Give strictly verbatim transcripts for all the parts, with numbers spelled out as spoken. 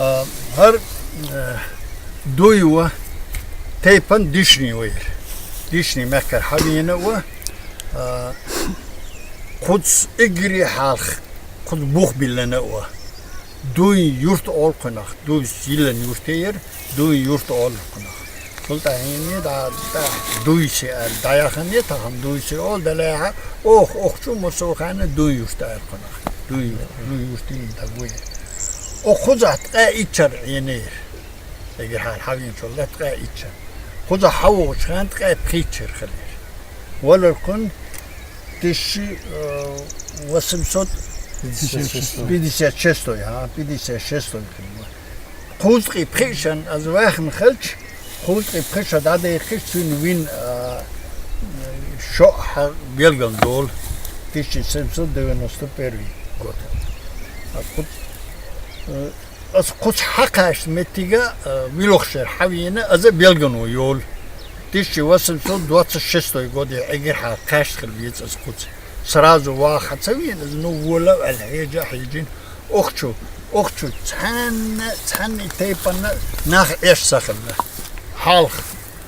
А, хӀара, э, дуй ва, тайпан Дишни ва ер. Дишни мехкара хьавена ва, а, кхуз эггара хьалха, кхуз бух биллана ва. Дуй юрт оал кхунах, дуй йиллан юрт я ер, дуй юрт оал кхунах. Цул тӀехьа хӀинца дӀа, дӀа, дуйси аьлла, дӀаяхана я тахан дуйси оал, далайхьа, ох, ох, чу ма со хана дуй юрт аьлла кхунах. Дуй, дуй юрт йиллан тӀа вуй. О кхузахь ткъаь итт шера Ӏийна ер. Эггара хьалха хьавеначул тӀехьа ткъаь итт шера. Кхузахь хьавоагӀача хана ткъаь пхийтта шера хилла ер. Валар кхунна тысяча, э, восемьсот пятьдесят шестой, а, пятьдесят шестой хилла. Кхузткъеи пхи шера аз ваьхна хилча, кхузткъеи пхи шера дӀадехкаш цуьнан вина, а, шо хьа белгалдолу, тысяча семьсот девяносто первый год. А кху-, э, Ас кхуза хьакхаьчна меттига, а, вилох шера хьавена, аса белгано йолу. Тысяча восемьсот двадцать шестой годе эггара хьалха кхаьчна хила веза ас кхуза. Сразу ваха ца вена, аса ну вола аьлла хьежа а хьежина. Охчу, охчу цхьанна, цхьанна тайпанна нах Ӏеш ца хилла. Хьалха.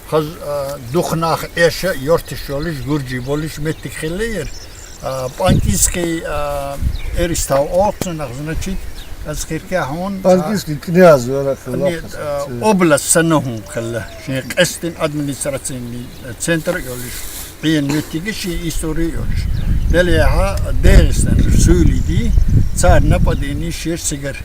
Хаза, а, дукха нах Ӏеша, йорташ йолуш, гуржий болуш меттиг хилла яра. А, Панкисский, а, Эристав оццунах, значит, аз хиркехь хьуна, Панкисский князь вара хилла. Нет, а, область санна хӀума хилла. Шен къестина административный центр а йолуш, Ӏийна меттиг а шен истори а йолуш. Делехьа Дегестан суьйлий ди, цара нападение шеш цигара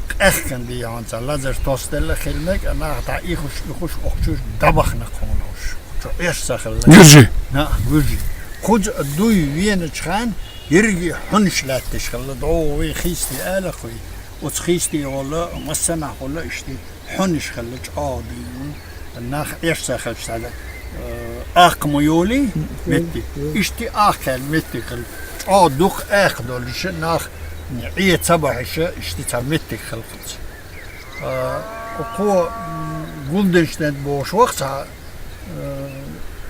къехкан ди, яхьан ца лазар тосделла хила мега, а нах дӀа ихуш, ихуш, охчуш дӀабахна кхонуш. Чу Ӏеш ца хилла. Гуьржи. На, гуьржи. Кхуза дуй веначу хана ерриге хьунаш лаьтташ хилла. ДогӀу вай хийсте ала кхуй. Оцу хийсте йолу массанахь хуьлу иштта хьунаш хилла чӀогӀа дуй. Нах Ӏеш ца хилча цхьа, э, акха ма йолий меттиг. Иштта акха меттиг хилла. ЧӀогӀа дукха акха долуш, нах Ӏе ца бахьаш, иштта цхьа меттиг хилла кхуза. А, кхо, м, Гулденштейн бохуш ваха цхьа, э,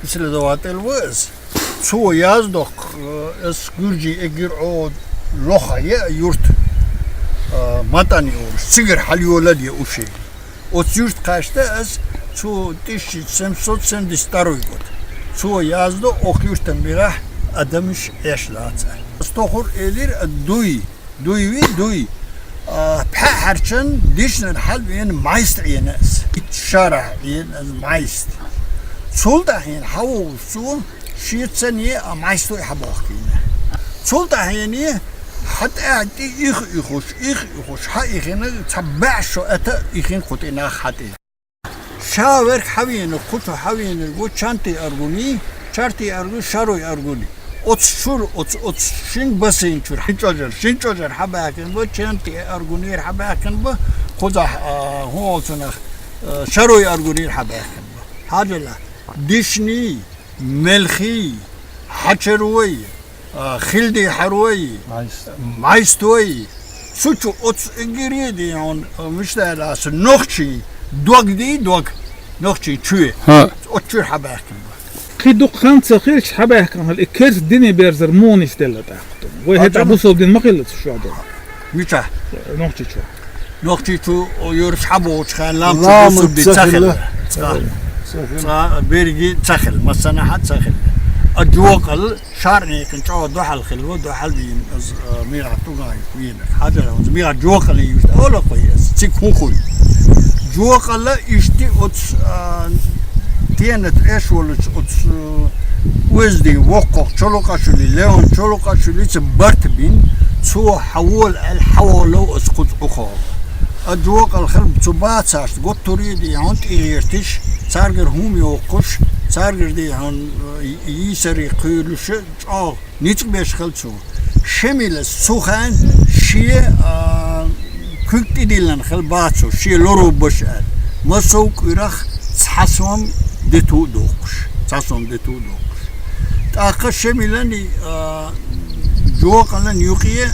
исследователь ву ас. Цо яздоккху, э, ас гуьржий эггар Ӏо лоха е а юрт, э, МатӀан йолуш, цигара хьалйолал е уши. Оцу юрт кхаьчна ас цо тысяча семьсот семьдесят второй год. Цо яздо, оху юртан мирахь адамаш Ӏеш лаца. Ас тохур элира а дуй. Дуй ви, дуй. А, пхьаьхьарчан дишнан хьалвена майст Ӏена ас. Ит шарахь Ӏена ас майст. Цул тӀаьхьена хьавогӀуш цо шен цане а майстой хьабохкийна. Цул тӀаьхьена хьа тӀаьхьа тӀе их ихуш, их ихуш, хьа ихина цхьа баьш шо ата ихин кху тӀе нах хьа тӀе. Ша верг хьавеанарг, кху чу хьавеанарг ву Чанти Аргуни, Чарти Аргуни, Шаруй Аргуни. Оцу чуьра, оцу, оцу шин бассейн чуьра, шин чӀожара, шин чӀожара хьабаьхкина бу, Чанти Аргунера хьабаьхкина бу, кхузахь, а, хӀун олу цунах, а, Шаруй Аргунера хьабаьхкина бу. Хьажала, дишний, мелхий, хьачарой, а, хилди хьарой, Майст. Майстой. Цу чу оцу эггара дийхьун, а, муьштаьлласа нохчий дог дий, дог. Нохчий чуье. ХӀа. Оцу чуьра хьабаьхкина бу. Кхин дукха хан ца хилча хьабаьхкина хила, и керс дини берзар муха нисделла тӀаккха? Вай хӀетахь бусалба дин ма хилла цу шуьга долу? Мичахь? Нохчийчу. Нохчийчу йоьрш хьабогӀучу хенахь лам чу бусурби ца хилла. Ца хилла. Цкъа, цкъа берги ца хилла, массанахьа ца хилла. А жокъал шарӀнекъан чӀогӀа дуьхьал хилла, дуьхьал дийна, аз, а, мирахь туган вийна. Хьажара, аз мирахь жокъале юьрта ола кхуй, аз циг хӀун хуй. Жокъала ишти оцу, а, Тенат Ӏеш волчу оцу, э, Уэздин воккхах Чолукъашвили, Леон Чолукъашвилица барт бина, цо хьавола аьлла, хьаволав аса кхуза укхо. А жокъал хилла цу бацашца готтур а дийхьун тӀегӀерташ, цаьргара хӀума йоккхуш, цаьргара дийхьун, э, йийсаре кхуьйлуш, чӀогӀа ницкъ беш хилла цо. Шемилас цу хенахь шен, а, куьг тӀедиллина хилла бацо, шен лоро баша аьлла. Масов куьрах цхьа сом де ту а доккхуш. Цхьа сом де ту а доккхуш. ТӀаккха Шемилан, а, жокъалан юкъе,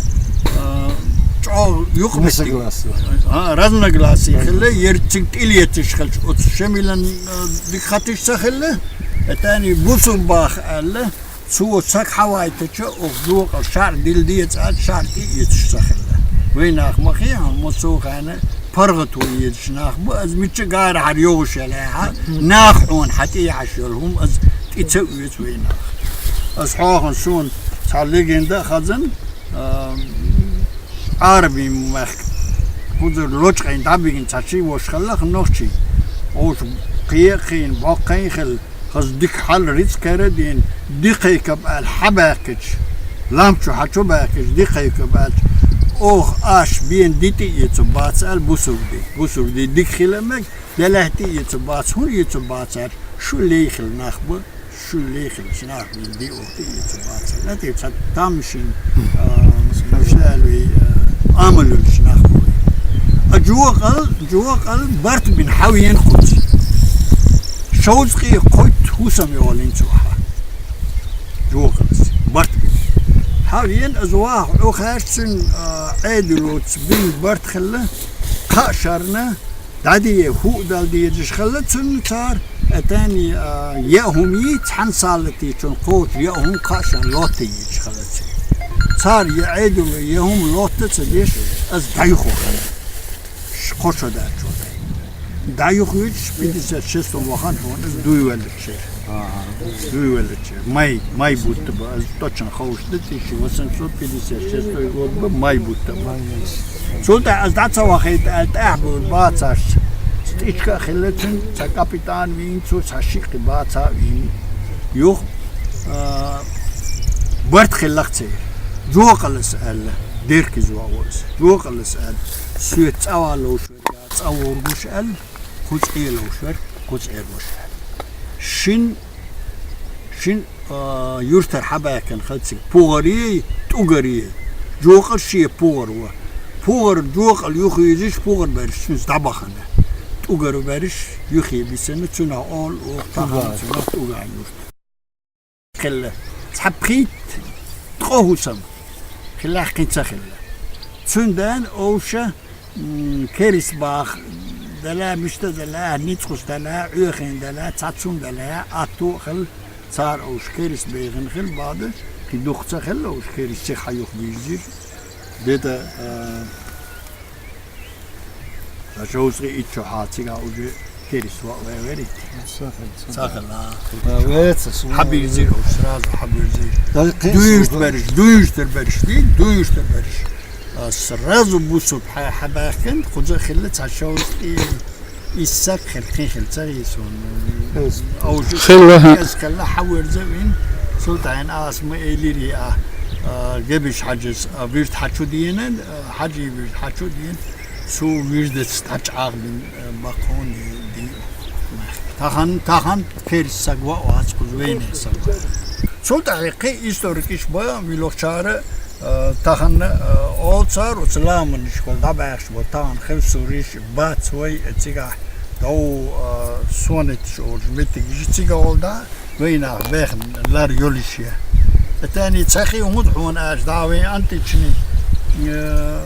а, чӀогӀа юкъа меттиг. Разногласие. А, разногласие хилла, ерциг тӀелеташ хилча, оцу Шемилан, а, дика хатиш ца хилла, э, тани бусурба баха аьлла, Цо саг хьавайтача, оха жокъал шарӀ дилла деза аьлла, шарӀ тӀе а эцаш ца хилла. Вай нах ма хи, хьан ма цо хана паргӀато езаш нах ба, аз мичча гарахьара йогӀуш ялахьа, нах хьона хьатӀехьаш йола хӀума аз тӀе ца оьцу вай нах. Аз хьохан сона цхьа легенда а хазан, а, Ӏарбий мехка кхузара лочкъайн дӀабигна цхьа ши вош хиллах нохчий. Ош кхе а кхийна, боккхайн хилла, хаза дика хьал рицкера а дийна, дикхайкаб аьлла хьабаьккхича, лам чу хьачубаьккхича, дикхайкаб аьлча, оха аш бена ди тӀаэцу бац аьлла бусург ди. Бусург ди дика хила мег, делахь тӀаэцу бац, хӀун эцу бац аьлча, шу лей хила нах ба, шу лей хила нах ба, ди оха тӀаэцу бац аьлла. ТӀе ца тамашин, а, мисал аьлла, а, амалуш нах ба. А жокъал, жокъал барт бин хьавен кхуц. Шовзткъе кхойтта хӀусам йолин цу хьа. Жокъалас. Барт бин. Хьавен аз ваха Ӏу хаьрцин, а, Ӏедалоца бин барт хилла, кхаа шарна, дӀадие хӀуъ дала дезаш хилла цунна цар, а тани, а, яа хӀума йий, цхьан салатийчун кхочу яа хӀума кхаа шарна лотта йезаш хилла ци. Цар я Ӏедало, я хӀума лотта ца деш, аз дӀаюху хилла. Ш-, кхо шо даьчо дай. ДӀаюхуьйтуш, пятьдесят шестом вахана хьона, аз дуй веллачера. Ага. Дуй веллачера. Май, май бутта ба, аз точно ховш да, тысяча восемьсот пятьдесят шестой год ба, май бутта ба. Цул тӀехьа аз дӀа ца вахийта аьлла, тӀехьа бур бацаш. Стичка а хилла цун, цхьа капитан вийна цо, цхьа шиъ кхы баца а вийна. Юха, а, барт хиллах церан. Жокъалас аьлла, деркизва валас. Жокъалас аьлла, соьца цӀа валлуш верга цӀа воргуш аьлла, кхуза Ӏелуш вер, кхуза Ӏелуш аьлла. Шин, шин, а, юртара хьабаьккхина хилла цига. ПугӀарий, ТӀугарий. Жокъал шен пугӀар ва. ПугӀар жокъал юхавийзаш, пугӀар берш цунца дӀабахана. ТӀугар берш юхе бисана, цунах оал оха тахан цунах ТӀуган юрт. Хилла. Цхьа пхийтта ткъо хӀусам. Хилла кхин ца хилла. Цундела овша, м, керис баха дала, мишта дала, ницкъус дала, Ӏоьхин дала, цхьа цун дала, атто а хилла, цар овша керис бейхина хилла бада, кхы дукха ца хилла овша керис цига хьаюхабийрзира. Где-то, а, Ша шовзткъе итт шо хьа цига уже керис ваъ ве верит. Ца хилла, ца хилла. Ца хилла. Да, веца, су- Хьабирзир, уж сразу хьабирзир. Да, кхин Дуйрт су- берш, дуйртар берш, ди, дуйртар берш. А, сразу бусург хьа-, хьабаьхкин, кхуза хилла цхьа шовзткъе исс саг хилла, кхин хилла ца гӀийсун. Хилла. Ауж Хилла, хӀа. Аз хилла хьавирза вин, Султан Асма элири а, а, Гебиш Хьаджис, а, вирт хьачудиена, а, Хьаджи вирт хьачудиена. Цу виждаца дӀачӀагӀбина, э, бакъонди ди. Тахан, тахан керис саг ваъ вац кхуза вайнех саг. Цул тӀехьа кхин историкаш ба, вилохчара, э, тахан, э, олцар, оцу ламанашкахула дӀабаьхаш ба, тахан хевсуриш, бац вай, э, цигахь дов, э, сонеташ олуш, меттигаш цига олу да, вайнах бехна лар йолуш я. Э, тани цхьа хи хӀунда хьуна аьлча, да вайн античный, э,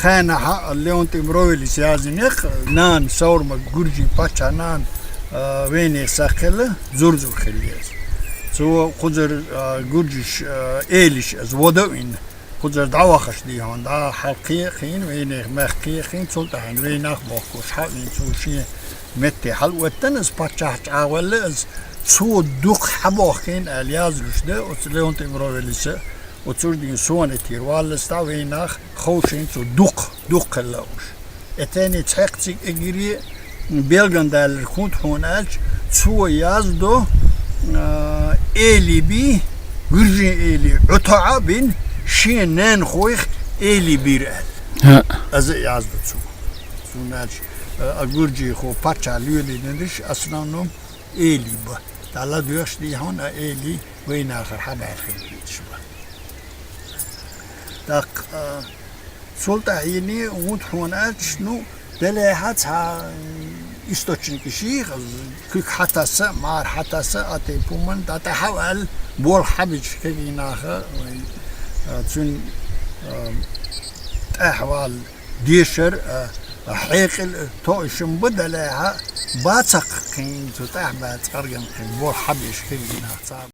Хенахьа Леонтий Муравелис яздинех, нана, Саурма гуржий паччахь нана, а, вайнех саг хилла, зур-зур хилла еза. Цо кхузар, а, гуржиш, а, элиш аз вода а вина. Кхузар дӀавахаш дийхьон, дӀа хьалкхе а хин, вайнех мехкхе а хин, цул тӀаьхьа вайнах бохкуш хьа а вина, цо шен метте хьал оттан аз паччахь чӀагӀвелла аз, цо дукха хьабохкийна аьлла яздуш да, оцу Леонтий Муравелиса, оцу чуждин сонетера валлац дӀа вайнах ховшийна цо дукха, дукха хилла уж. Э, тани цхьаькха цига эгире белган даьлларг хӀунда хьуна аьлча, цо яздо, а, эли би, гуржин эли, ӀутаӀа бин, шен ненахойх эли бир аьлла. ХӀаъ. Аз а яздо цо. Цунна аьлча, а, а гуржихо паччахь лоьлийна диш, основном эли ба. ТӀа ладоьгӀаш дийхьон а эли вайнахара хьабаьхкина кхеташ ба. ТӀаккха, а, цул тӀаьхьа йина хӀунда хьуна аьлча, ну, делахьа цхьа источник йиш йий, куьг хьатаса, мара хьатаса, а тӀе пуман, дӀа тӀаьхьа а ваьлла, болх хьабича кегий наха, вай, а, цуьнан, а, тӀаьхьавала дешар, а, а, хьекъал, а, тоъушам ба делахьа, бацакх кхин цу тӀаьхьа баьцкъа арган кхин болх хьабеш кегий наха цхьа.